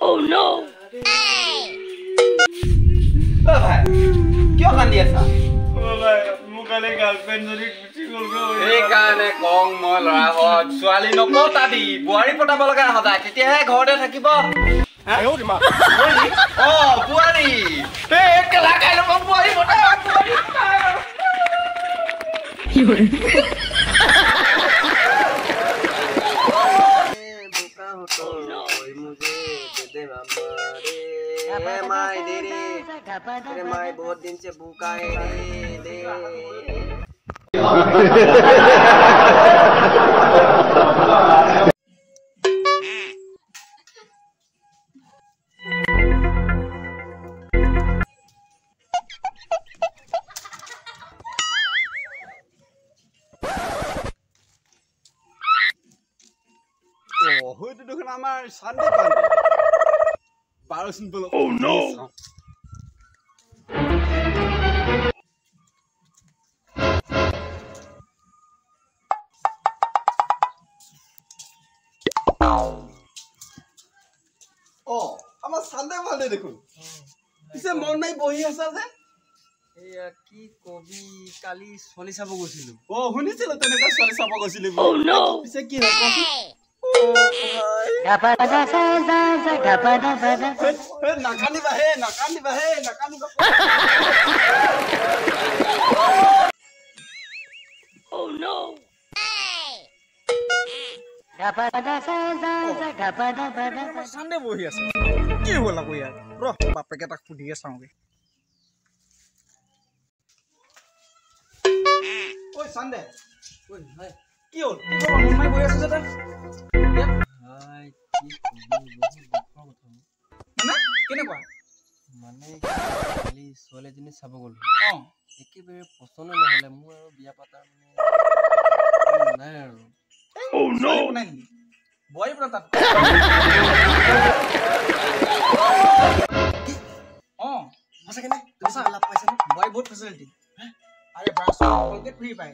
Oh no! অ ভাই, কিয় কান্দি আছা? সেইকাৰণে কং মই, ল'ৰা হত ছোৱালী নপতাবি, বোৱাৰী পতাব লগা সদায়, তেতিয়াহে ঘৰতে থাকিব। অ বোৱাৰী, এই কেলা কাইলৈ পৰা বোৱাৰী পতাম, বোৱাৰী পতাম। भूखा हो तो कोई मुझे दे दे मामा रे, माई दे रे, अरे माई बहुत दिन से भूखा है रे, दे। অ সেইটো দেখোন আমাৰ চান্দে পাণ্ডে। বাৰচোন বলক। Oh no! অ আমাৰ চান্দে পাণ্ডে দেখোন। পিছে মন মাৰি বহি আছা যে? এয়া কি কবি, কালি ছোৱালী চাব গৈছিলো। অ শুনিছিলো তেনেকুৱা ছোৱালী চাব গৈছিলি বুলি। Oh no! পিছে কি হ'ল কোৱাচোন? হে, নাকান্দিবা হে, নাকান্দিবা হে, নাকান্দিবা। Oh no! চান্দে বহি আছে, কি হ'ল আকৌ ইয়াৰ? ৰ, বাপেকে তাক সুধিয়ে চাওঁগে। ঐ চান্দে, ঐ ভাই, কি হ'ল? কি খবৰ? মন মাৰি বহি আছে যে তই? ভাই কি কবি, বহুত দুখৰ কথা। মানে কেনেকুৱা? মানে কালি ছোৱালী এজনী চাব গ'লো, একেবাৰে পচন্দ নহ'লে মোৰ, আৰু বিয়া পাতাৰ মানে নাই আৰু। Oh no! ছোৱালী বনাই নেকি? বোৱাৰী বনা তাত। অ সঁচাকে নে? তুমি সঁচা। লাভ পাইছানে? বোৱাৰী বহুত ফেচিলিটি। আৰে ব্ৰাছ কলগেট ফ্ৰী পায়।